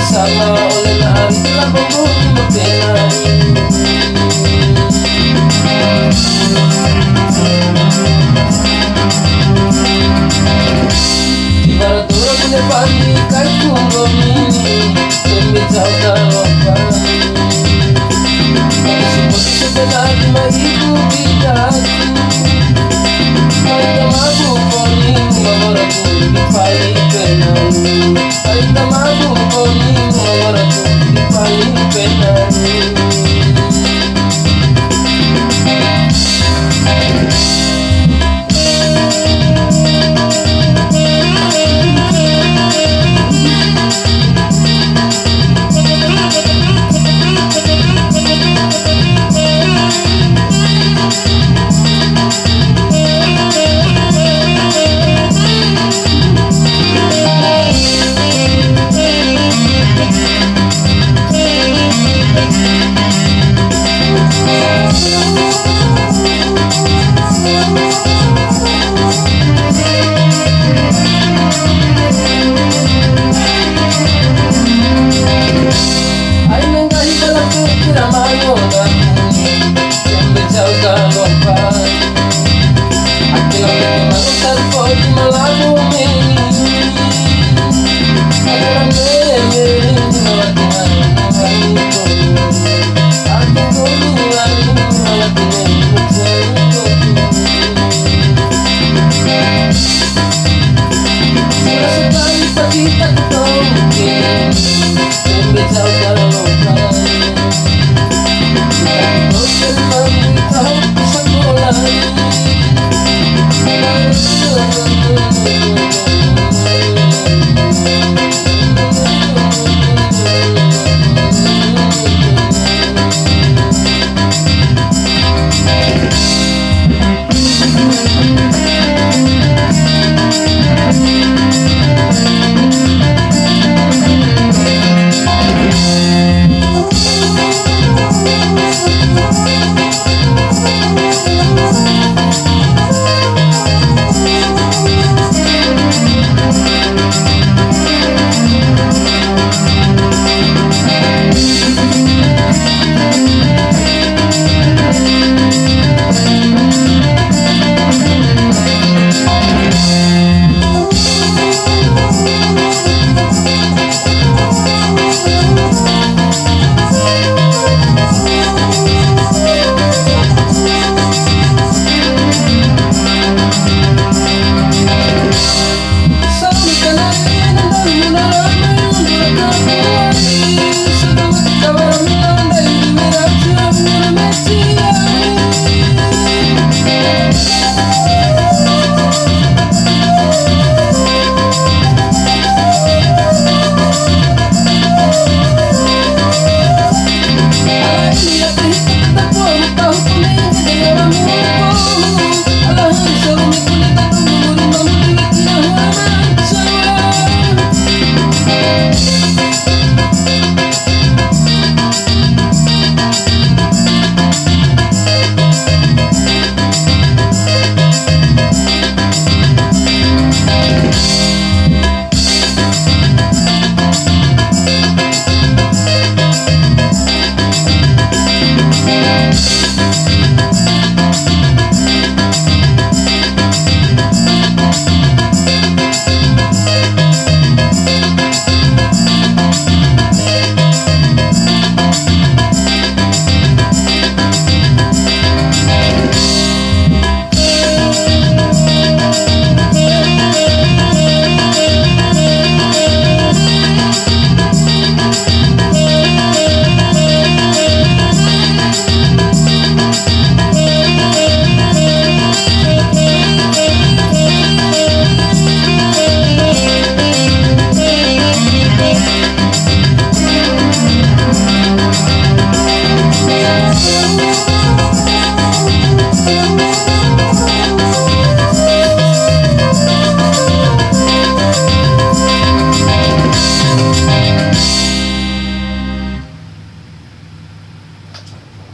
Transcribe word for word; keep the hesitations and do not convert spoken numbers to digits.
Sama ole na ari la bongo ma penai. Ibarat orang punya padi kai punggomi, tembe jauh kalau padi. Tapi seperti sebenarnya itu tidak. Mai tamabu koni, mabaraku di pai penai. Mai tamabu koni, mabaraku di pai penai. Ai menggahi bala putira mangoda, yang berjauh tak lupa. Aku lagi manusia kau di malam ini. Aku lagi malam Tuhan. Aku lagi malam Tuhan. Sudah sekali pagi tak